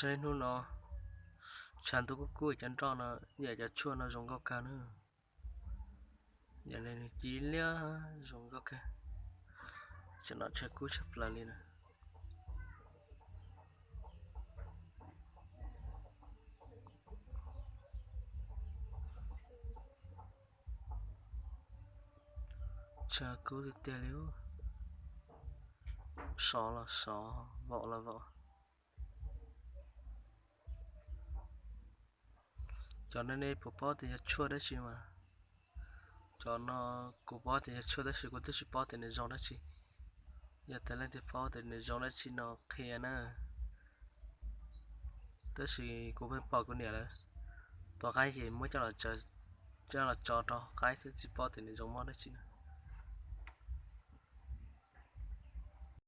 Hnub no tshav ntuj kub kub cov nroj no, yam cov tshuaj no zoo nkauj kawg na. Yam li nws ci liab zoo nkauj kawg. Tsam no tshav kub tshaj plaws li na. Tshav kub tiag tiag li. Sov los sov, vaum los vaum. Cov no nej puas paub tias yog tshuaj dab tsi mas? Cov no kuv paub tias yog tshuaj tab sis kuv twb tsis paub tias nws zoo dab tsi. Yog tias leej twg paub tias nws zoo dab tsi no qhia na. Tab sis kuv pheej pom kuv niam lawv tua qaib ces muab coj los tso rau qaib xwb, tsis paub tias nws zoo mob dab tsi na.